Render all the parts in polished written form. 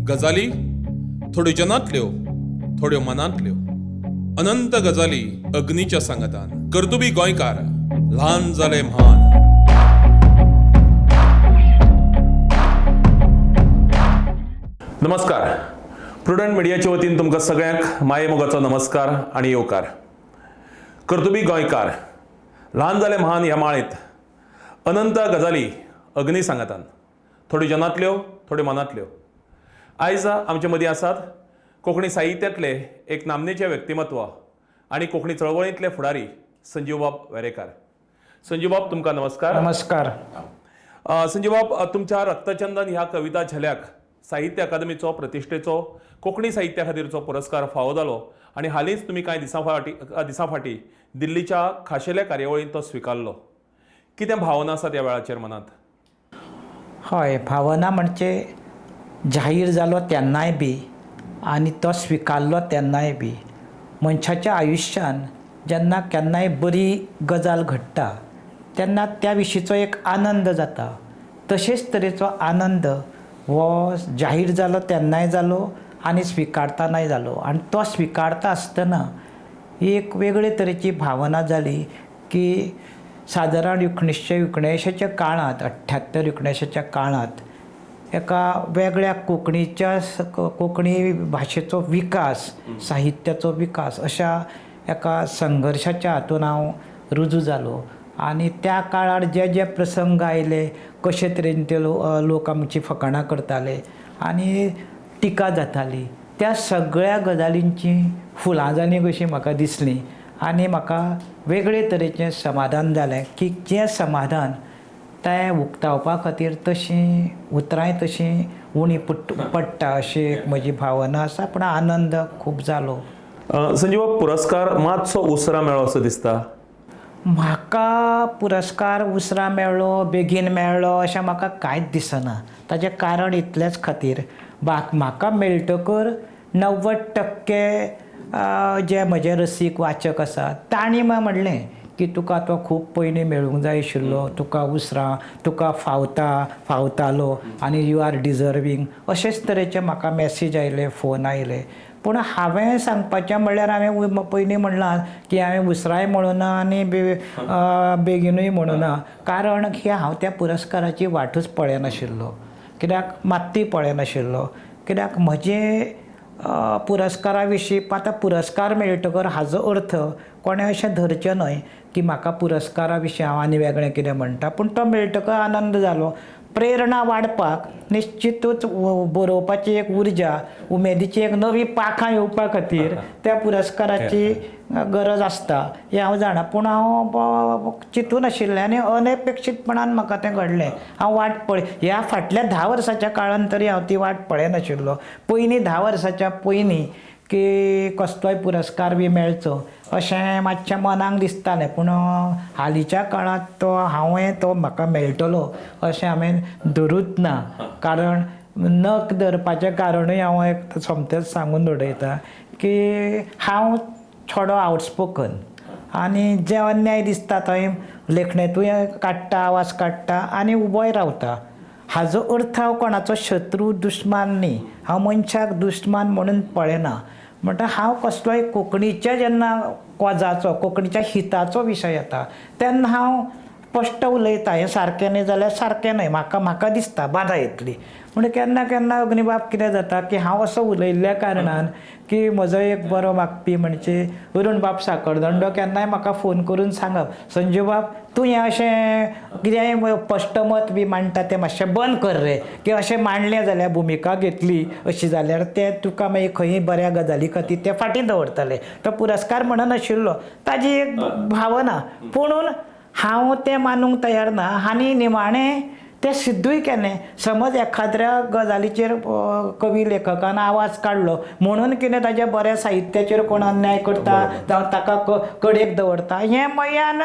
गजाली थोड्यो जनांतल्यो, थोड्यो मनांतल्यो, अनंत गजाली अग्नीच्या सांगातान. कर्तुबी गोंयकार, ल्हान जाले म्हान. नमस्कार. प्रुडंट मिडियाच्या वतीन तुमकां सगळ्यांक मायेमोगाचो नमस्कार आनी येवकार. कर्तुबी गोंयकार, ल्हान जाले म्हान ह्या माळेंत अनंत गजाली अग्नी सांगातान, थोड्यो जनांतल्यो, थोड्यो मनांतल्यो. आयज आमचे मदीं आसात कोंकणी साहित्यांतले एक नामनेचे व्यक्तिमत्व आनी कोंकणी चळवळींतले फुडारी संजीवबाब वेरेंकार. संजीवबाब, तुमकां नमस्कार. नमस्कार. संजीवबाब, तुमच्या रक्तचंदन ह्या कविता झेल्याक साहित्य अकादमीचो प्रतिश्ठेचो कोंकणी साहित्या खातीरचो पुरस्कार फावो जालो आनी हालींच तुमी कांय दिसां फाटीं दिल्लीच्या खाशेल्या कार्यावळींत तो स्विकारलो. कितें भावना आसात ह्या वेळाचेर मनांत? हय, भावना म्हणजे जाहीर जालो तेन्नाय बी आनी तो स्विकारलो तेन्नाय बी, मनशाच्या आयुश्यान जेन्ना केन्नाय बरी गजाल घडटा तेन्ना त्या विशींचो एक आनंद जाता. तशेंच तरेचो आनंद हो जाहीर जालो तेन्नाय जालो आनी स्विकारतानाय जालो. आनी तो स्विकारता आसतना एक वेगळे तरेची भावना जाली की सादारण 1979च्या काळांत, 78 79च्या काळांत एका वेगळ्या कोंकणी भाशेचो विकास, साहित्याचो विकास अशा एका संघर्शाच्या हातून हांव रुजू जालो. आनी त्या काळार जे जे प्रसंग आयले, कशे तरेन ते लोक आमची फकाणां करताले आनी टिका जाताली, त्या सगळ्या गजालींची फुलां जालीं कशीं म्हाका दिसलीं आनी म्हाका वेगळे तरेचें समाधान जालें की जें समाधान तें उक्तावपा खातीर तशीं उतरांय तशीं उणी पडटा अशी एक म्हजी भावना आसा. पूण आनंद खूब जालो. संजीव, पुरस्कार मातसो उसरां मेळ्ळो असो दिसता. म्हाका पुरस्कार उसरां मेळ्ळो, बेगीन मेळ्ळो अशें म्हाका कांयच दिसना. ताचें कारण इतलेंच खातीर, म्हाका मेळटकर 90% जे म्हजे रसीक वाचक आसात तांणी म्हणलें की तुका तो खूब पयलीं मेळूंक जाय आशिल्लो, तुका उसरां, तुका फावता, फावतालो आनी you are deserving, अशेच तरेचे म्हाका मॅसेज आयले, फोन आयले. पूण हांवें सांगपाचें म्हणल्यार हांवें पयलीं म्हणलां की हांवें उसरांय म्हणूना आनी बेगिनूय म्हणूना, कारण की हांव त्या पुरस्काराची वाटूच पळयनाशिल्लो. कित्याक मात्तूय पळयनाशिल्लो, कित्याक म्हजें पुरस्कारा विशीं, आतां पुरस्कार मेळटकर हाजो अर्थ कोणें अशें धरचें न्हय की म्हाका पुरस्कारा विशीं हांव आनी वेगळें कितें म्हणटा. पूण तो मेळटकर आनंद जालो. प्रेरणा वाडपाक निश्चितूच, बरोवपाची एक उर्जा, उमेदीची एक नवी पाखां येवपा खातीर त्या पुरस्काराची गरज आसता हें हांव जाणा. पूण हांव चिंतून आशिल्लें आनी अनपेक्षीतपणान म्हाका तें घडलें. हांव वाट पळय ह्या फाटल्या 10 वर्साच्या काळान तरी हांव ती वाट पळयनाशिल्लो. पयलीं, 10 वर्साच्या पयलीं की कसलोय पुरस्कार बी मेळचो अशें मातशें मनाक दिसतालें. पूण हालींच्या काळांत तो हांवें तो म्हाका मेळटलो अशें हांवें धरूच ना. कारण नक धरपाचें कारणूय हांव एक सोमतेंच सांगून उडयता की हांव थोडो आवटस्पोकन आनी जे अन्याय दिसता थंय लेखणेंतूय काडटा, आवाज काडटा आनी उबोय रावता. हाजो अर्थ हांव कोणाचो शत्रू, दुस्मान न्ही. हांव मनशाक दुस्मान म्हणून पळयना. म्हणटा हांव कसलोय कोंकणीच्या जेन्ना कॉजाचो, कोंकणीच्या हिताचो विशय येता तेन्ना हांव स्पश्ट उलयता. हें सारकें न्ही जाल्यार सारकें न्हय, म्हाका म्हाका दिसता बादा येतली म्हण. केन्ना केन्ना अग्नीबाब कितें जाता की हांव असो उलयल्ल्या कारणान की म्हजो एक बरो मागपी म्हणजे अरुण बाब साखरदांडो केन्नाय म्हाका फोन करून सांगप, "संजीव बाब, तूं हें अशें कितेंय स्पश्ट मत बी मांडटा तें मातशें बंद कर रे, की अशें मांडलें जाल्यार, भुमिका घेतली अशी जाल्यार तें तुका मागीर खंयी बऱ्या गजाली खातीर ते फाटीं दवरतले." तो पुरस्कार म्हणनाशिल्लो, ताजी एक भावना. पुणून हांव तें मानूंक तयार ना आनी निमाणें तें सिद्धूय केलें. समज एखाद्र्या गजालीचेर कवी लेखकान आवाज काडलो म्हणून कितें ताज्या बऱ्या साहित्याचेर कोण अन्याय करता जावं ताका कडेक दवरता, हें मयान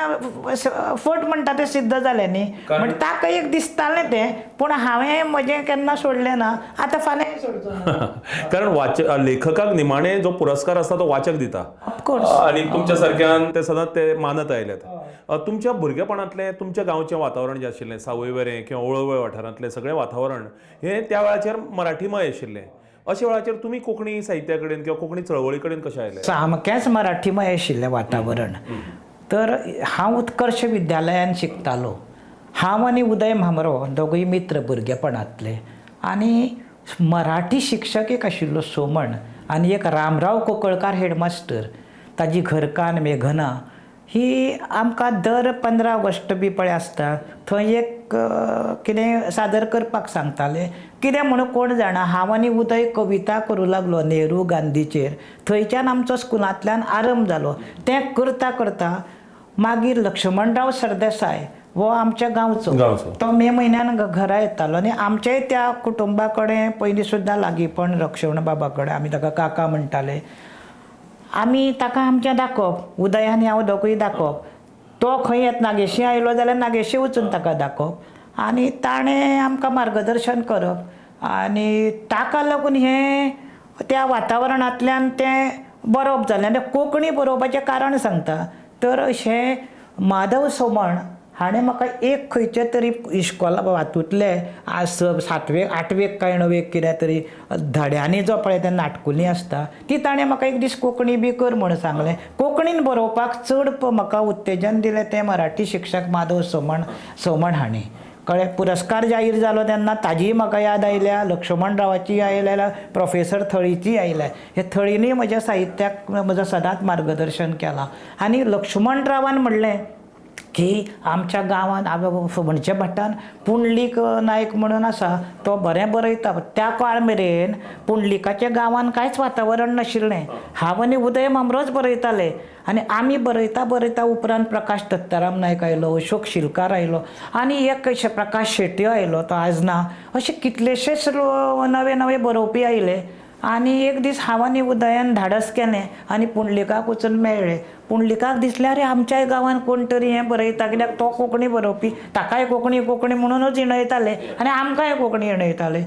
फट म्हणटा तें सिद्ध जालें न्ही. म्हण ताका एक दिसतालें तें, पूण हांवें म्हजें केन्ना सोडलें ना, आतां फाल्यांय सोडचो ना. कारण लेखकाक निमाणे जो पुरस्कार आसता तो वाचक दिता. ऑफकोर्स. आणि तुमच्या सारक्यान ते सदांच ते मानत आयल्यात. तुमच्या भुरगेपणांतलें तुमच्या गांवचें वातावरण जें आशिल्लें, सावयवेरें किंवा वळवय वाठारांतलें सगळें वातावरण हें त्या वेळाचेर मराठीमय आशिल्लें. अशा वेळाचेर तुमी कोंकणी साहित्या कडेन किंवा कोंकणी चळवळी कडेन कशें आयले? सामकेंच मराठीमय आशिल्लें वातावरण. तर हांव उत्कर्ष विद्यालयान शिकतालो. हांव आनी उदय म्हांबरो दोगूय मित्र भुरगेपणांतले आनी मराठी शिक्षक एक आशिल्लो सोमण आनी एक रामराव कोकळकार हेडमास्टर, ताजी घरकान्न मेघना ही आमकां दर 15 ऑगस्ट बी पळय आसता थंय एक कितें सादर करपाक सांगताले. कितें म्हणून कोण जाणा, हांव आनी उदय कविता करूं लागलो नेहरू गांधीचेर. थंयच्यान आमचो स्कुलांतल्यान आरंभ जालो. तें करता करता मागीर लक्ष्मणराव सरदेसाय हो आमच्या गांवचो, तो मे म्हयन्यान घरा येतालो आनी आमच्याय त्या कुटुंबा कडेन पयलीं सुद्दां लागींपण लक्ष्मण बाबा कडेन, आमी ताका काका म्हणटाले. आमी ताका आमचें दाखोवप, उदय आनी हांव दोगूय दाखोवप. तो खंय येत नागेशी आयलो जाल्यार नागेशी वचून ताका दाखोवप आनी ताणें आमकां मार्गदर्शन करप आनी ताका लागून हें त्या वातावरणांतल्यान तें बरोवप जालें. आनी कोंकणी बरोवपाचें कारण सांगता तर अशें माधव सोमण हाणें म्हाका एक खंयचे तरी इश्कोला हातूंतले आज 7वेक 8वेक काय 9वेक कितें तरी धड्यांनी जो पळय ते नाटकुलीं आसता ती ताणें म्हाका एक दीस कोंकणी बी कर म्हूण सांगलें. कोंकणीन बरोवपाक चड म्हाका उत्तेजन दिलें तें मराठी शिक्षक माधव सोमण हाणें. कळ्ळें? पुरस्कार जाहीर जालो तेन्ना ताजीय म्हाका याद आयल्या, लक्ष्मणरावाची आयल्या, प्रोफेसर थळीची आयल्या. हे थळीनूय म्हज्या साहित्याक म्हजो सदांच मार्गदर्शन केलां. आनी लक्ष्मणरावान म्हणलें की आमच्या गांवांत म्हणचे भाटान पुंडलीक नायक म्हणून आसा तो बरें बरयता. त्या काळ मेरेन पुंडलिकाच्या गांवांत कांयच वातावरण नाशिल्लें. हांव आनी उदय म्हांबरोच बरयताले आनी आमी बरयता बरयता उपरांत प्रकाश दत्ताराम नायक आयलो, अशोक शिलकार आयलो आनी एक प्रकाश शेट्यो आयलो, तो आज ना. अशे कितलेशेच नवे नवे बरोवपी आयले आनी एक दीस हांव आनी उदयान धाडस केलें आनी पुंडलिकाक वचून मेळ्ळे. पुंडलिकाक दिसलें अरे आमच्याय गांवांत कोण तरी हें बरयता, कित्याक तो कोंकणी बरोवपी, ताकाय कोंकणी कोंकणी म्हणूनच हिणयताले आनी आमकांय कोंकणी हिणयताले.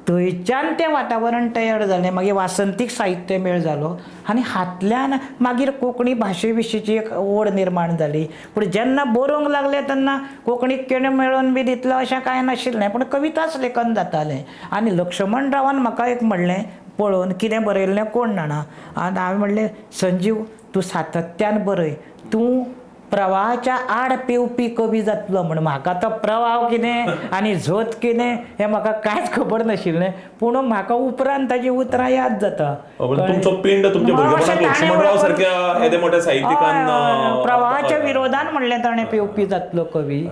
थंयच्यान तें वातावरण तयार जालें. मागीर वासंतीक साहित्य मेळ जालो आनी हातल्यान मागीर कोंकणी भाशे विशींची एक ओड निर्माण जाली. पूण जेन्ना बरोवंक लागलें तेन्ना कोंकणीक केणें मेळोवन बी दितलो अशें कांय नाशिल्लें, पूण कविताच लेखन जातालें. आनी लक्ष्मणरावान म्हाका एक म्हणलें पळोवन, कितें बरयल्लें कोण जाणा, आनी हांवें म्हणलें संजीव तूं सातत्यान बरय, तूं प्रवाहाच्या आड पेंवपी कवी जातलो म्हण. म्हाका तो प्रवाह कितें आनी झोत कितें हें म्हाका कांयच खबर नाशिल्लें, पूण म्हाका उपरांत ताजी उतरां याद जाता. तुमचो पिंड तुमच्या भुरगेपणाक लक्ष्मणराव सारक्या येदे मोठ्या साहित्यिकान प्रवाहाच्या विरोधान म्हणलें ताणें पेंवपी जातलो कवी.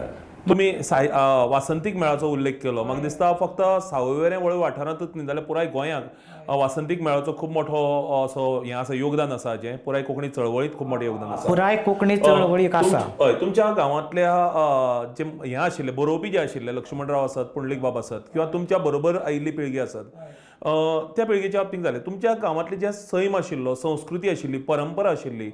तुमी वासंतीक मेळाचो उल्लेख केलो, म्हाका दिसता फक्त सावयवेरें वळवय वाठारांतूच न्ही जाल्यार पुराय गोंयांक वासंतीक मेळाचो खूब मोठो असो हें आसा, योगदान आसा, जें पुराय कोंकणी चळवळीत खूब मोठें योगदान आसा. पुराय कोंकणी चळवळीक आसा. हय, तुमच्या गांवांतल्या जे हें आशिल्ले बरोवपी जे आशिल्ले, लक्ष्मणराव आसत, पुंडलीक बाब आसत किंवा तुमच्या बरोबर आयिल्ली पिळगी आसत, त्या पिळगेच्या बाबतींत जालें, तुमच्या गांवांतले जे सैम आशिल्लो, संस्कृती आशिल्ली, परंपरा आशिल्ली,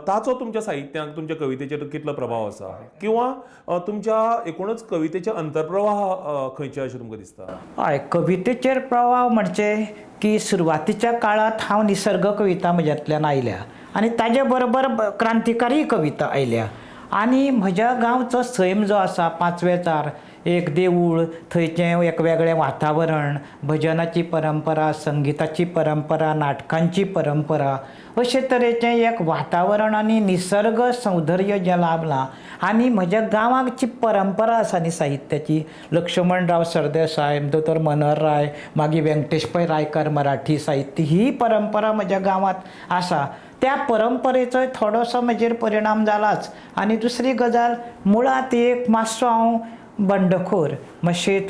ताचो तुमच्या साहित्यांत, तुमच्या कवितेचेर कितलो प्रभाव आसा किंवा तुमच्या एकूणच कवितेचे अंतर्प्रवाह खंयचे अशें तुमकां दिसता? हय, कवितेचेर प्रभाव म्हणजे की सुरवातीच्या काळांत हांव निसर्ग कविता म्हज्यांतल्यान आयल्या आनी ताजे बरोबर क्रांतिकारी कविता आयल्या. आनी म्हज्या गांवचो सैम जो आसा, पांचवेचार, एक देवूळ, थंयचें एक वेगळें वातावरण, भजनाची परंपरा, संगिताची परंपरा, नाटकांची परंपरा, अशे तरेचें एक वातावरण आनी निसर्ग सौंदर्य जें लाभलां. आनी म्हज्या गांवाक जी परंपरा आसा न्ही साहित्याची, लक्ष्मणराव सरदेसाय, दोतोर मनोहरराय, मागीर व्यंकटेश पै रायकर, मराठी साहित्य, ही परंपरा म्हज्या गांवांत आसा. त्या परंपरेचोय थोडोसो म्हजेर परिणाम जालाच. आनी दुसरी गजाल, मुळांत एक मातसो हांव बंडखोर, मातशें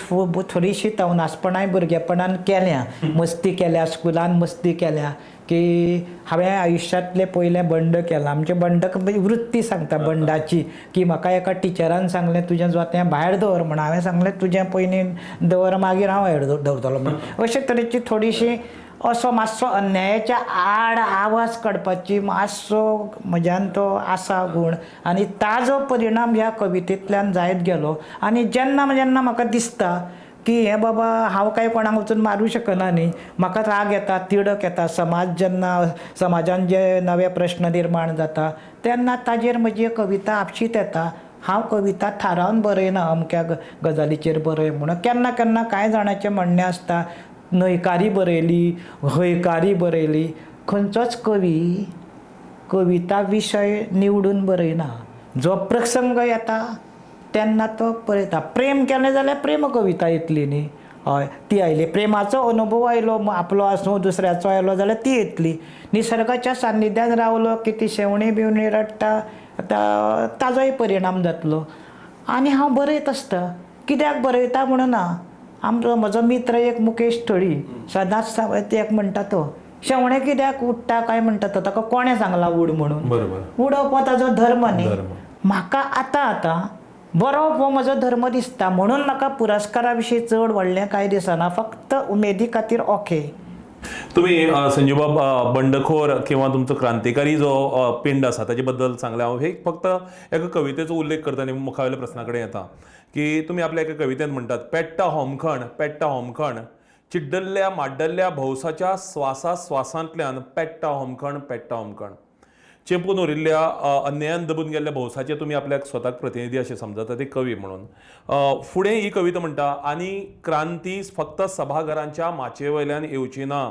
थोडीशी तवनासपणाय भुरगेपणान केल्या, मस्ती केल्या, स्कुलान मस्ती केल्या की हांवें आयुश्यांतलें पयलें बंड केलां. आमचें बंड वृत्ती सांगता बंडाची, की म्हाका एका टिचरान सांगलें तुजें जोतें भायर दवर म्हण, हांवें सांगलें तुजें पयलीं दवर मागीर हांव भायर दवरतलो म्हण. अशे तरेची थोडीशी असो मातसो अन्यायाच्या आड आवाज काडपाची मातसो म्हज्यान तो आसा गूण, आनी ताजो परिणाम ह्या कवितेंतल्यान जायत गेलो. आनी जेन्ना जेन्ना म्हाका दिसता की हें बाबा हांव कांय कोणाक वचून मारूं शकना न्ही, म्हाका राग येता, तिडक येता, समाज जेन्ना समाजान जे नवे प्रश्न निर्माण जाता तेन्ना ताजेर म्हजी कविता आपशीच येता. हांव कविता थारावन बरयना अमक्या गजालीचेर बरय म्हणून. केन्ना केन्ना कांय जाणांचें म्हणणें आसता न्हयकारी बरयली, हयकारी बरयली. खंयचोच कवी कविता विशय निवडून बरयना. जो प्रसंग येता तेन्ना तो बरयता. प्रेम केलें जाल्यार प्रेम कविता येतली न्ही, हय ती आयली. प्रेमाचो अनुभव आयलो, आपलो आसूं दुसऱ्याचो आयलो जाल्यार ती येतली. निसर्गाच्या सान्निध्यान रावलो की ती शेवणीं बिवणीं रडटा ताजोय परिणाम जातलो. आनी हांव बरयत आसता. कित्याक बरयता म्हणून ना, आमचो म्हजो मित्र एक मुकेश थळी सदांच एक म्हणटा, तो शेवणें कित्याक उडटा काय म्हणटा तो, ताका कोणें सांगलां उड म्हणून. उडप हो ताजो धर्म न्ही. म्हाका आतां आतां बरोवप हो म्हजो धर्म दिसता, म्हणून म्हाका पुरस्कारा विशीं चड व्हडलें कांय दिसना, फक्त उमेदी खातीर ओके. तुम्ही संजीवबाब बंडखोर किंवा तुमचो क्रांतिकारी जो पिंड आसा ताजे बद्दल सांगलें. हांव हे फक्त एका कवितेचो उल्लेख करता आनी मुखावेल्या प्रस्ना कडेन येता की तुमी आपल्या एका कवितेंत म्हणटात, पेट्टा होमखण पेट्टा होमखण, चिड्डल्ल्या माड्डल्ल्या भौसाच्या स्वासा स्वासांतल्यान पेट्टा होमखण पेट्टा होमखण. चेंपून उरिल्ल्या अन्यायान दबून गेल्ल्या भौसाचे तुमी आपल्याक स्वताक प्रतिनिधी अशें समजता ते कवी म्हणून. फुडें ही कविता म्हणटा, आनी क्रांती फक्त सभाघरांच्या माचये वयल्यान येवची ना,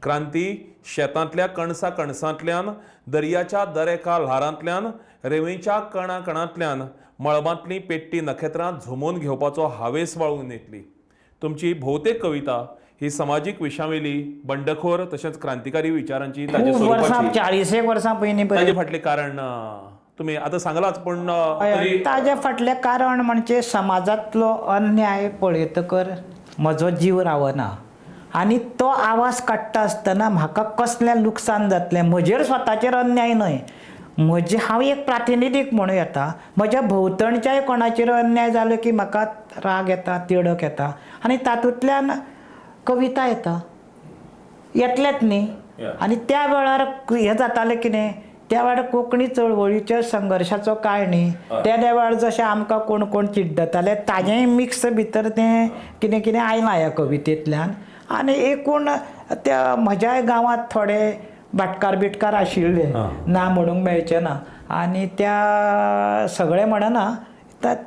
क्रांती शेतांतल्या कणसा कणसांतल्यान, दर्याच्या दर एका ल्हारांतल्यान, रेंवेच्या कणा कणांतल्यान, मळबांतलीं पेट्टी नखेत्रां झोमून घेवपाचो हावेस बाळगून येतली. तुमची भोवतेक कविता ही समाजीक विशयावेली बंडखोर तशेंच क्रांतिकारी विचारांची, ताच्या स्वरुपाची. 40 वर्सां पयलीं. ताजे फाटलें कारण तुमी आतां सांगलाच, पूण ताजे फाटलें कारण म्हणजे समाजांतलो अन्याय पळयतकर म्हजो जीव रावना आनी तो आवाज काडटा आसतना म्हाका कसलें लुकसाण जातलें, म्हजेर स्वताचेर अन्याय न्हय, म्हजे हांव एक प्रातिनिधीक म्हणूं येता, म्हज्या भोंवतणच्याय कोणाचेर अन्याय जालो की म्हाका राग येता, तिडक येता आनी तातूंतल्यान कविता येता, येतलेच न्ही. आनी त्या वेळार हें जातालें कितें, त्या वेळार कोंकणी चळवळीच्या संघर्शाचो काळ न्ही, त्या वेळार जशें आमकां कोण कोण चिड्डताले ताजेंय मिक्स भितर तें कितें कितें आयलां ह्या कवितेंतल्यान. आनी एकूण त्या म्हज्याय गांवांत थोडे भाटकार बिटकार आशिल्ले, ना म्हणूंक मेळचें ना, आनी त्या सगळें म्हणना,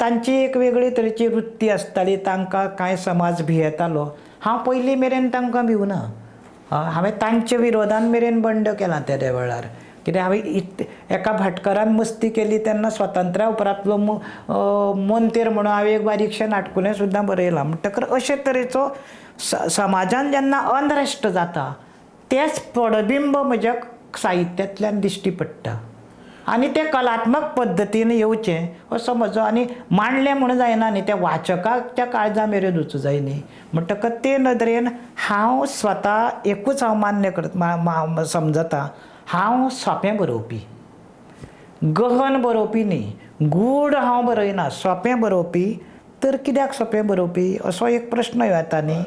तांची एक वेगळी तरेची वृत्ती आसताली, तांकां कांय समाज भियेतालो. हांव पयलीं मेरेन तांकां भिवना, हांवें तांच्या विरोधान मेरेन बंड केलां तेद्या वेळार. कित्याक हांवें एका भाटकारान मस्ती केली तेन्ना स्वातंत्र्या उपरांतलो मोंतेर म्हणून हांवें एक बारीकशें नाटकुलें सुद्दां बरयलां. म्हणटकर अशे तरेचो समाजान जेन्ना अनरेस्ट जाता तेच पडबिंब म्हज्या साहित्यांतल्यान दिश्टी पडटा आनी तें कलात्मक पद्दतीन येवचें असो म्हजो, आनी मांडलें म्हणून जायना न्ही, त्या वाचकाच्या काळजा मेरेन वचूं जाय न्ही. म्हणटकच ते नदरेन हांव स्वता एकूच हांव मान्य करता, समजता, हांव सोंपें बरोवपी, गहन बरोवपी न्ही, गूढ हांव बरयना, सोंपें बरोवपी. तर कित्याक सोंपें बरोवपी असो एक प्रश्न येता न्ही.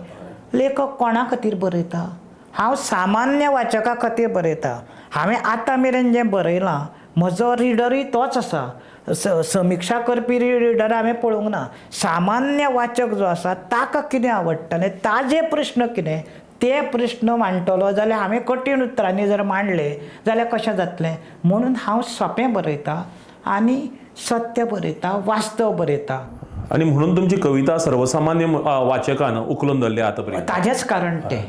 लेखक कोणा खातीर बरयता? हांव सामान्य वाचका खातीर बरयता. हांवें आतां मेरेन जें बरयलां म्हजो रिडरूय तोच आसा, समिक्षा करपी रिडर हांवें पळोवंक ना. सामान्य वाचक जो आसा ताका कितें आवडटलें, ताजे प्रश्न कितें ते प्रश्न मांडटलो जाल्यार हांवें कठीण उतरांनी जर मांडले जाल्यार कशें जातलें. म्हणून हांव सोंपें बरयता आनी सत्य बरयता, वास्तव बरयता. आनी म्हणून तुमची कविता सर्वसामान्य वाचकान उखलून धरली आतां पर्यंत, ताजेंच कारण तें.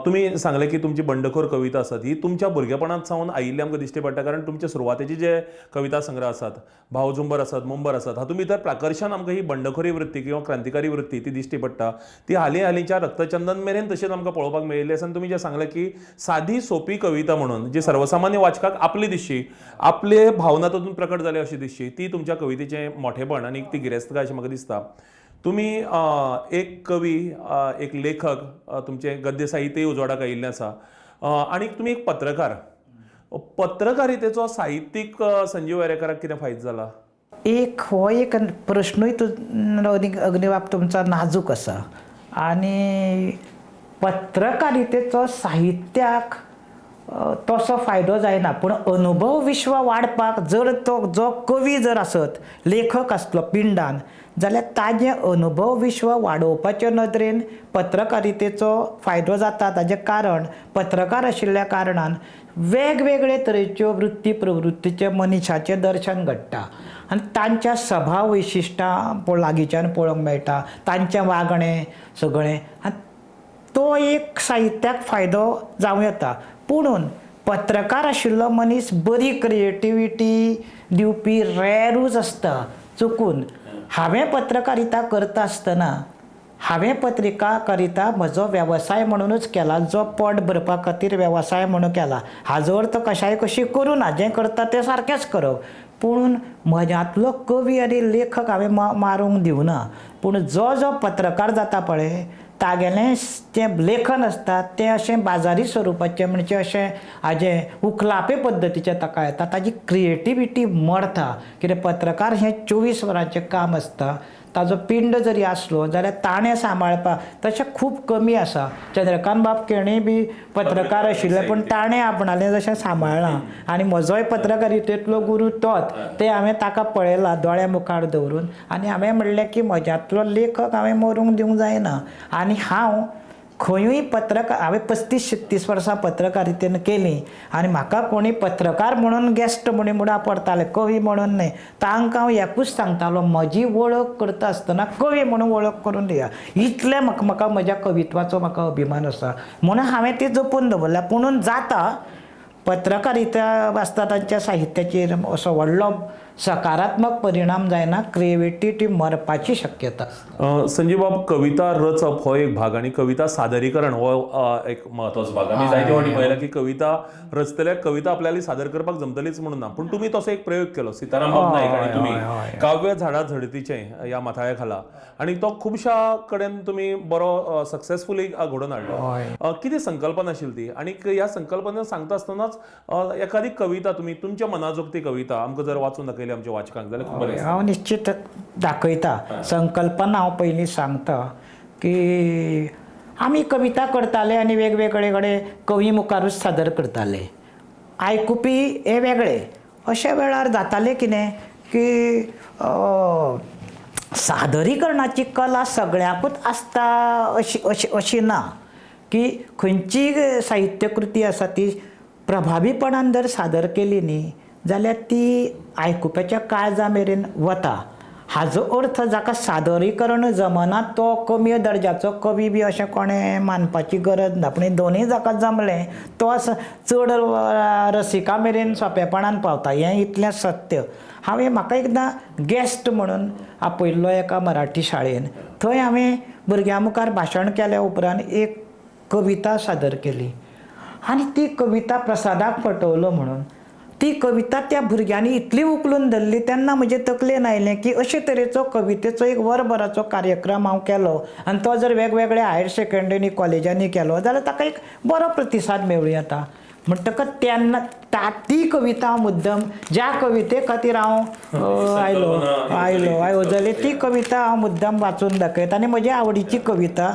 तुमी सांगलें की तुमची बंडखोर कविता आसात ही तुमच्या भुरगेपणांत सावन आयिल्ली आमकां दिश्टी पडटा, कारण तुमचे सुरवातेचे जे कविता संग्रह आसात, भावझुंबर आसात, मुंबर आसात, हातूंत भितर प्राकर्शान आमकां ही बंडखोरी वृत्ती किंवा क्रांतिकारी वृत्ती ती दिश्टी पडटा. ती हालीं हालींच्या रक्तचंदन मेरेन तशेंच आमकां पळोवपाक मेळिल्ली आसा. आनी तुमी जें सांगलें की सादी सोंपी कविता म्हणून जी सर्वसामान्य वाचकाक आपली दिसची, आपले भावना तातूंत प्रकट जाली अशी दिसची, ती तुमच्या कवितेचें मोठेपण आनी ती गिरेस्तकाय अशें म्हाका दिसता. तुमी एक कवी, एक लेखक, तुमचें गद्य साहित्यय उजवाडाक आयिल्लें आसा, आनी तुमी एक पत्रकार. पत्रकारितेचो साहित्यीक संजीव वेरेंकाराक कितें फायदो जाला? एक हो एक प्रश्नूय अग्निबाब तुमचो नाजूक आसा. आनी पत्रकारितेचो साहित्याक तसो फायदो जायना, पूण अनुभव विश्व वाडपाक जर तो जो कवी जर आसत, लेखक आसलो पिंडान, जाल्यार ताजें अनुभव विश्व वाडोवपाचे नदरेन पत्रकारितेचो फायदो जाता. ताजें कारण पत्रकार आशिल्ल्या कारणान वेगवेगळे तरेच्यो वृत्ती प्रवृत्तीचे मनशाचें दर्शन घडटा आनी तांच्या सभाव वैशिश्टां लागींच्यान पळोवंक मेळटा, तांचें वागणें सगळें. आनी तो एक साहित्याक फायदो जावं येता. पुणून पत्रकार आशिल्लो मनीस बरी क्रिएटिविटी दिवपी रेरूच आसता. चुकून हांवें पत्रकारिता करता आसतना हांवें पत्रिका म्हजो वेवसाय म्हणुनूच केला, जो पोट भरपा खातीर वेवसाय म्हणून केला. हाजो अर्थ कशाय कशी करूं ना, जें करता तें सारकेंच करप. पूण म्हज्यांतलो कवी आनी लेखक हांवें मारूंक दिवना. पूण जो जो पत्रकार जाता पळय तागेलें जें लेखन आसता तें अशें बाजारी स्वरुपाचें, म्हणजे अशें हाजें उखलापे पद्दतीचें ताका येता, ताजी क्रिएटिविटी मरता. कित्याक पत्रकार हें 24 वरांचें काम आसता, ताजो पिंड जरी आसलो जाल्यार ताणें सांबाळपाक तशें खूब कमी आसा. चंद्रकांत बाब केणी बी पत्रकार आशिल्ले, पूण ताणें आपणालें जशें सांबाळ्ळां आनी म्हजोय पत्रकारितेंतलो गुरू तोच, तें हांवें ताका पळयलां दोळ्या मुखार दवरून आनी हांवें म्हणलें की म्हज्यांतलो लेखक हांवें मरूंक दिवंक जायना. आनी हांव खंयूय पत्रकार, हांवें 35-36 वर्सां पत्रकारितेन केलीं आनी म्हाका कोणी पत्रकार म्हणून गेस्ट म्हणून आपडताले, कवी म्हणून न्हय. तांकां हांव एकूच सांगतालो, म्हजी वळख करता आसतना कवी म्हणून वळख करून दिया, इतलें म्हाका म्हाका म्हज्या कवित्वाचो म्हाका अभिमान आसा म्हणून हांवें ती जपून दवरल्या. पुणून जाता पत्रकारिता आसता तांच्या साहित्याचेर असो व्हडलो सकारात्मक परिणाम जायना, क्रिएटिविटी मरपाची शक्यता. संजीव बाब, कविता रचप हो एक भाग आनी कविता सादरीकरण हो एक म्हत्वाचो भाग. आमी जायते फावटी पळयला की कविता रचतल्याक कविता आपल्याला सादर करपाक जमतलीच म्हणून ना, पूण तुमी तसो एक प्रयोग केलो सीताराम बाब नायक आनी तुमी काव्य झाडा झडतीचें ह्या माथाळ्या खाला, आनी तो खुबश्या कडेन तुमी बरो सक्सेसफुली घडोवन हाडलो. कितें संकल्पना आशिल्ली ती आनी ह्या संकल्पना सांगता आसतनाच एखादी कविता तुमी तुमच्या मनाजोगती कविता आमकां जर वाचून दाखयली आमच्या वाचकांक जाल्यार खूब बरें. हांव निश्चित दाखयता. संकल्पना हांव पयलीं सांगता की आमी कविता करताले आनी वेगवेगळे कडेन कवी मुखारूच सादर करताले, आयकुपी हे वेगळे. अशे वेळार जातालें कितें की सादरीकरणाची कला सगळ्यांकूच आसता अशी अशी अशी ना, की खंयची साहित्यकृती आसा ती प्रभावीपणान जर सादर केली न्ही जाल्यार ती आयकुप्याच्या काळजा मेरेन वता. हाजो अर्थ जाका सादरीकरण जमना तो कमी दर्जाचो कवी बी अशें कोणें मानपाची गरज ना, पूण दोनूय जाका जमलें तो चड रसिका मेरेन सोंपेपणान पावता, हें इतलें सत्य. हांवें म्हाका एकदां गेस्ट म्हणून आपयल्लो एका मराठी शाळेन, थंय हांवें भुरग्यां मुखार भाशण केल्या उपरांत एक कविता सादर केली आनी ती कविता प्रसादाक फटवलो म्हणून ती कविता त्या भुरग्यांनी इतली उखलून धरली, तेन्ना म्हजे तकलेन आयलें की अशे तरेचो कवितेचो एक वरभराचो कार्यक्रम हांव केलो आनी तो जर वेगवेगळ्या हायर सेकंडरी कॉलेजांनी केलो जाल्यार ताका एक बरो प्रतिसाद मेळूं येता. म्हणटकच तेन्ना ती कविता हांव मुद्दम ज्या कविते खातीर हांव आयलो आयलो येवजली ती कविता हांव मुद्दम वाचून दाखयता आनी म्हजी आवडीची कविता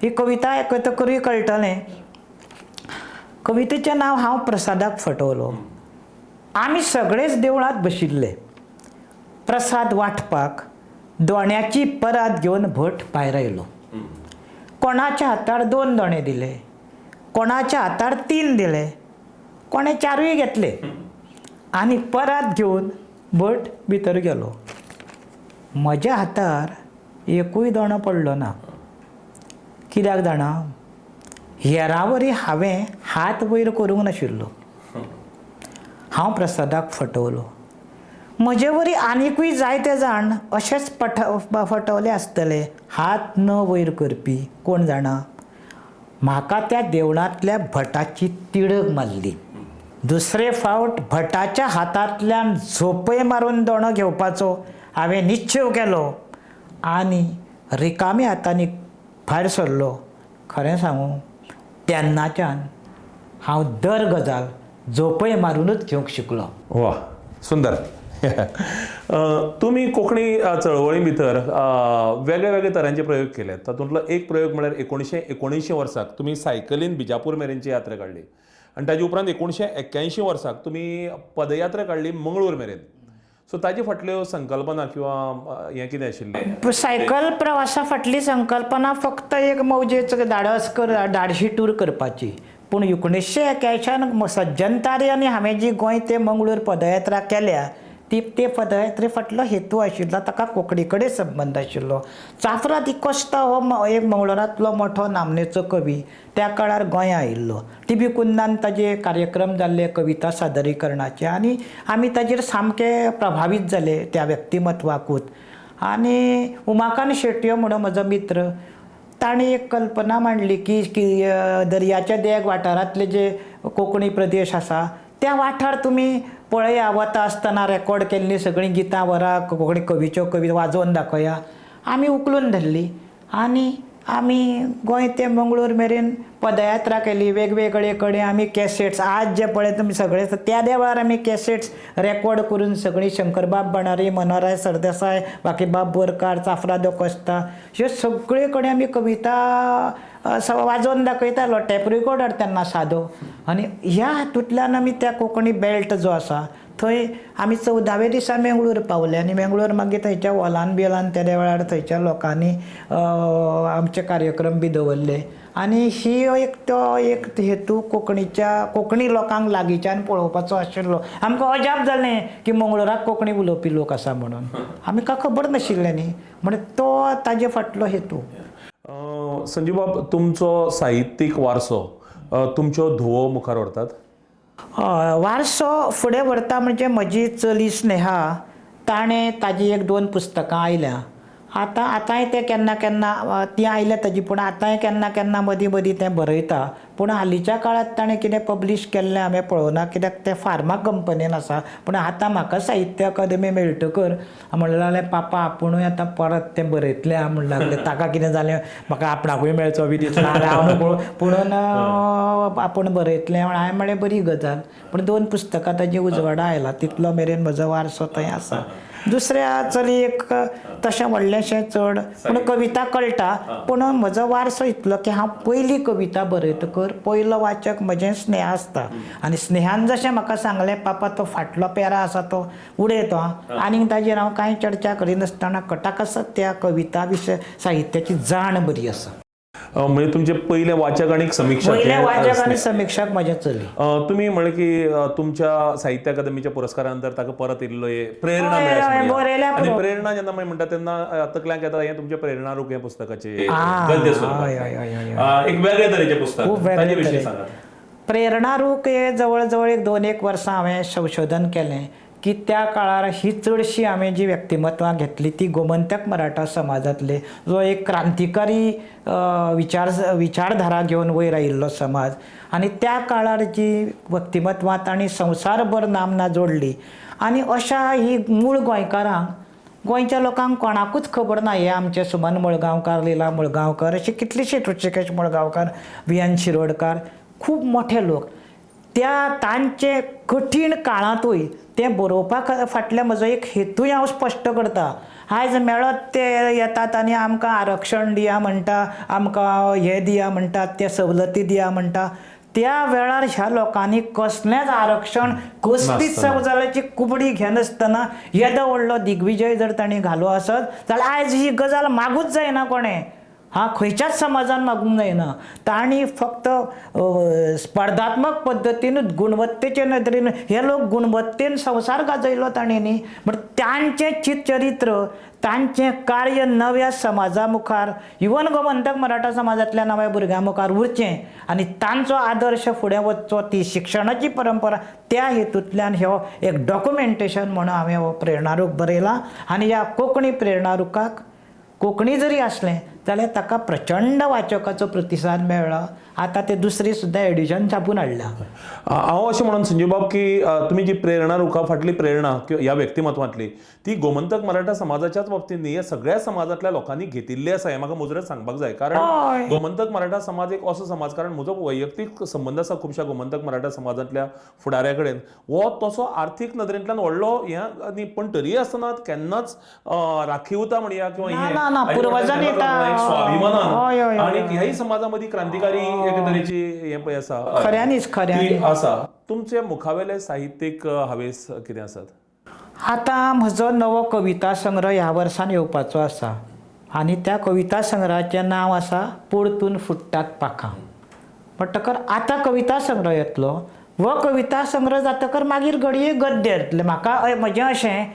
ही कविता आयकतकूय कळटलें. कवितेचें नांव हांव प्रसादाक फटवलो. आमी सगळेच देवळांत बशिल्ले, प्रसाद वांटपाक दोण्याची परात घेवन भट भायर आयलो. कोणाच्या हातार 2 दोणे दिले, कोणाच्या हातार 3 दिले, कोणें 4 घेतले आनी परात घेवन भट भितर गेलो. म्हज्या हातार एकूय दोणो पडलो ना. कित्याक जाणा, हेरां वरी हांवें हात वयर करूंक नाशिल्लो. हांव प्रसादाक फटवलो. म्हजे वरी आनिकूय जायते जाण अशेच फटवले आसतले, हात न वयर करपी, कोण जाणा. म्हाका त्या देवळांतल्या भटाची तिडक मारली. दुसरे फावट भटाच्या हातांतल्यान झोपय मारून दोणो घेवपाचो हांवें निश्चेव केलो आनी रिकामी हातांनी भायर सरलो. खरें सांगू, तेन्नाच्यान हांव दर गजाल झोपय मारुनूच घेवंक शिकलो. वा, सुंदर. तुमी कोंकणी चळवळी भितर वेगळे वेगळे तरांचे प्रयोग केले. तातूंतलो एक प्रयोग म्हळ्यार 1979 वर्साक तुमी सायकलीन बिजापूर मेरेनची यात्रा काडली आनी ताजे उपरांत 1981 वर्साक तुमी पदयात्रा काडली मंगळूर मेरेन. सो ताजे फाटल्यो संकल्पना किंवा हें कितें आशिल्लें? सायकल प्रवासा फाटली संकल्पना फक्त एक मौजेच धाडस कर धाडशी टूर करपाची. पूण 1981 सज्जन तारी आनी हांवें जी गोंय ते मंगळूर पदयात्रा केल्या ती ते पदयात्रे फाटलो हेतू आशिल्लो ताका कोंकणी कडेन संबंद आशिल्लो. चाफ्रा दिकोस्ता हो एक मंगळुरांतलो मोठो नामनेचो कवी त्या काळार गोंया आयिल्लो. टी बी कुन्नान ताजे कार्यक्रम जाल्ले कविता सादरीकरणाचे आनी आमी ताजेर सामके प्रभावीत जाले त्या व्यक्तिमत्वाकूच. आनी उमाकांत शेटयो म्हणून म्हजो मित्र, ताणें एक कल्पना मांडली की दर्याच्या देग वाठारांतले जे कोंकणी प्रदेश आसा त्या वाठार तुमी पळया, वता आसतना रेकॉर्ड केल्लीं सगळीं गितां व्हरा, कोंकणी कवीच्यो कविता वाजोवन दाखया. आमी उखलून धरली आनी आमी गोंय ते मंगळूर मेरेन पदयात्रा केली. वेगवेगळे कडेन आमी कॅसेट्स, आज जे पळय तुमी सगळे त्या वेळार आमी कॅसेट्स रेकॉर्ड करून सगळीं शंकरबाब बाणारी, मनोहरराय सरदेसाय, बाकीबाब बोरकार, चाफ्रा the Costa, ह्यो सगळे कडेन आमी कविता वाजोवन दाखयतालो, टॅप रिकॉर्डर तेन्ना सादो. आनी ह्या हातूंतल्यान आमी त्या कोंकणी बेल्ट जो आसा थंय आमी 14व्या दिसा मेंगळूर पावले. आनी मेंगळूर मागीर थंयच्या हॉलान बिलान तेद्या वेळार थंयच्या लोकांनी आमचे कार्यक्रम बी दवरले. आनी ही एक तो एक हेतू कोंकणीच्या कोंकणी लोकांक लागींच्यान पळोवपाचो आशिल्लो. आमकां अजाप जालें की मंगळुराक कोंकणी उलोवपी लोक आसा म्हणून, आमकां खबर नाशिल्लें न्ही, म्हण तो ताजे फाटलो हेतू. संजीव बाब, तुमचो साहित्यीक वारसो तुमच्यो धुवो मुखार व्हरतात? वारसो फुडें व्हरता म्हणजे म्हजी चली स्नेहा, ताणें ताजी एक दोन पुस्तकां आयल्या. आतां आतांय तें केन्ना केन्ना तीं आयल्या ताजी, पूण आतांय केन्ना केन्ना मदीं मदीं तें बरयता. पूण हालींच्या काळांत ताणें कितें पब्लीश केल्लें हांवें पळोवना, कित्याक तें फार्मा कंपनीन आसा. पूण आतां म्हाका साहित्य अकादमी मेळटकर म्हणलें लागलें, पापा आपुणूय आतां परत तें बरयतलें आं म्हणलें लागलें. ताका कितें जालें, म्हाका आपणाकूय मेळचो बी दिसता, हांव न्हू पुणून आपूण बरयतलें म्हण हांवें म्हळें बरी गजाल. पूण 2 पुस्तकां ताजी उजवाडा आयला, तितलो मेरेन म्हजो वारसो थंय आसा. दुसऱ्या चलयेक तशें व्हडलेंशें चड पूण कविता कळटा. पूण म्हजो वारसो इतलो की हांव पयली कविता बरयतकर पयलो वाचक म्हजें स्नेहा आसता. आनी स्नेहान जशें म्हाका सांगलें, पापा तो फाटलो पेरा आसा तो उडयतो आनीक ताजेर हांव कांय चर्चा करिनासतना ताका त्या कविता विशय साहित्याची जाण बरी आसा. म्हणजे तुमचे पयले वाचक आनी समिक्षक, पयले वाचक आनी समिक्षक म्हजें चली. तुमी म्हणलें की तुमच्या साहित्य अकादमीच्या पुरस्कारा नंतर ताका परत येयल्लो प्रेरणा मेळ्ळी. आनी प्रेरणा जेन्ना म्हणटा तेन्ना तकल्यांक येता हें तुमचें प्रेरणारूख हें पुस्तकाचें गद्य स्वरूपांत एक वेगळे तरेचें पुस्तक, ताचे विशीं सांगात. प्रेरणारूख हे जवळ जवळ एक 2-1 वर्सां हांवें संशोधन केलें की त्या काळार ही चडशी हांवें जी व्यक्तिमत्वां घेतली ती गोमंतक मराठा समाजांतले, जो एक क्रांतिकारी विचारधारा घेवन वयर आयिल्लो समाज. आनी त्या काळार जी व्यक्तिमत्वां तांणी संवसारभर नामना जोडली आनी अशा ही मूळ गोंयकारांक, गोंयच्या लोकांक कोणाकूच खबर ना हे आमचे सुमन मुळगांवकार, लिला मुळगांवकर, अशे कितलेशे ऋषिकेश मुळगांवकार, व्ही एन शिरोडकार, खूब मोठे लोक. त्या तांचे कठीण काळांतूय तें बरोवपा फाटल्या म्हजो एक हेतूय हांव स्पश्ट करता. आयज मेळत ते येतात आनी आमकां आरक्षण दिया म्हणटा, आमकां हें दिया म्हणटात, ते सवलती दिया म्हणटा. त्या वेळार ह्या लोकांनी कसलेंच आरक्षण, कसलीच गजालीची कुबडी घेनासतना येदो व्हडलो दिग्विजय जर तांणी घालो आसत जाल्यार आयज ही गजाल मागूच जायना कोणें, हा खंयच्याच समाजान मागूंक जायना. तांणी फक्त स्पर्धात्मक पद्दतीन, गुणवत्तेचे नदरेन, हे लोक गुणवत्तेन संवसार गाजयलो तांणी न्ही, बट तांचें चितचरित्र, तांचें कार्य नव्या समाजा मुखार, इवन गोमंतक मराठा समाजांतल्या नव्या भुरग्यां मुखार उरचें आनी तांचो आदर्श फुडें वचचो, ती शिक्षणाची परंपरा, त्या हेतूंतल्यान हो एक डॉक्युमेंटेशन म्हणून हांवें हो प्रेरणारूख बरयला. आनी ह्या कोंकणी प्रेरणारुखाक कोंकणी जरी आसलें जाल्यार ताका प्रचंड वाचकाचो प्रतिसाद मेळ्ळो. आतां ते दुसरी सुद्दां एडिशन छापून हाडल्या. हांव अशें म्हणून संजीव बाब की तुमी जी प्रेरणा रुखा फाटली प्रेरणा किंवा ह्या व्यक्तिमत्वांतली ती गोमंतक मराठा समाजाच्याच बाबतींत न्ही, ह्या सगळ्या समाजांतल्या लोकांनी घेतिल्ली आसा हें म्हाका मुजरत सांगपाक जाय. कारण गोमंतक मराठा समाज एक असो समाज, कारण म्हजो वैयक्तीक संबंद आसा खुबश्या गोमंतक मराठा समाजांतल्या फुडाऱ्या कडेन, हो तसो आर्थीक नदरेंतल्यान व्हडलो हें न्ही, पण तरी आसतना केन्नाच राखीवता म्हणया किंवा पुर्वजांनी स्वाभिमानान आनी ह्याय समाजा मदीं क्रांतिकारी एके तरेची हें पळय आसा, खऱ्यांनीच खऱ्यांनी आसा. तुमचे मुखावेले साहित्यीक हावेस कितें आसात? आतां म्हजो नवो कविता संग्रह ह्या वर्सान येवपाचो आसा आनी त्या कविता संग्रहाचें नांव आसा परतून फुट्टात पाखां. म्हणटकर आतां कविता संग्रह येतलो, हो कविता संग्रह जातकर मागीर घडये गद्य येतलें. म्हाका म्हजें अशें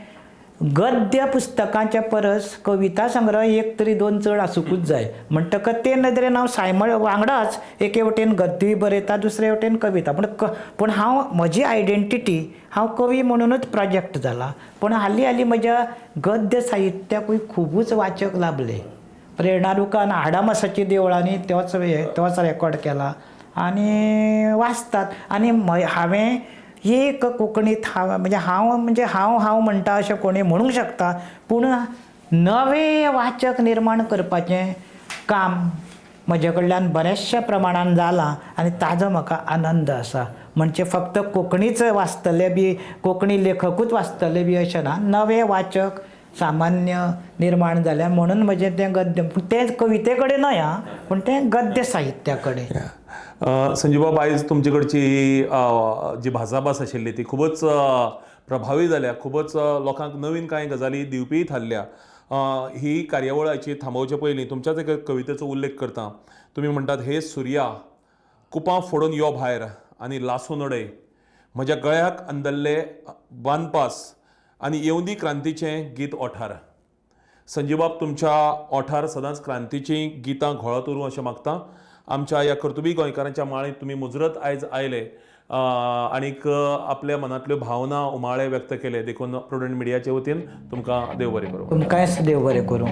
गद्य पुस्तकांच्या परस कविता संग्रह एक तरी दोन चड आसुंकूच जाय. म्हणटकच ते नदरेन हांव सायमळ वांगडाच एके वटेन गद्यूय बरयता, दुसरे वटेन कविता. पूण पूण हांव म्हजी आयडेंटिटी हांव कवी म्हणुनूच प्रोजेक्ट जाला. पूण हालीं हालीं म्हज्या गद्य साहित्याकूय खुबूच वाचक लाबले. प्रेरणारुखान हाडामासाची देवळांनी तोच तोच रेकॉर्ड केला आनी वाचतात. आनी हांवें एक कोंकणींत हांव म्हणजे हांव म्हणजे हांव हांव म्हणटा अशें कोणी म्हणूंक शकता, पूण नवे वाचक निर्माण करपाचें काम म्हजे कडल्यान बऱ्याचश्या प्रमाणान जालां आनी ताजो म्हाका आनंद आसा. म्हणजे फक्त कोंकणीच वाचतले बी, कोंकणी लेखकूच वाचतले बी अशें ना, नवे वाचक सामान्य निर्माण जाल्या म्हणून म्हजें तें गद्य, पूण तें कविते कडेन न्हय आं, पूण तें गद्य साहित्या कडेन. संजीवबाब, आयज तुमचे कडची जी भासाभास आशिल्ली ती खुबूच प्रभावी जाल्या, खुबूच लोकांक नवीन कांय गजाली दिवपीय थारल्या. ही कार्यावळाची थांबोवचे पयलीं तुमच्याच एका कवितेचो उल्लेख करता. तुमी म्हणटात, हे सुर्या कुपां फोडून यो भायर आनी लासून उडय म्हज्या गळ्याक अंदल्ले बांदपास आनी येवंदी क्रांतीचें गीत ओठार. संजीवबाब, तुमच्या ओठार सदांच क्रांतीचीं गितां घोळत उरूं अशें मागता. आमच्या ह्या कर्तुबी गोंयकारांच्या माळेंत तुमी मुजरत आयज आयले आनीक आपल्या मनांतल्यो भावना उमाळे व्यक्त केले, देखून प्रुडंट मिडियाचे वतीन तुमकां देव बरें करूं. तुमकांय देव बरें करूं.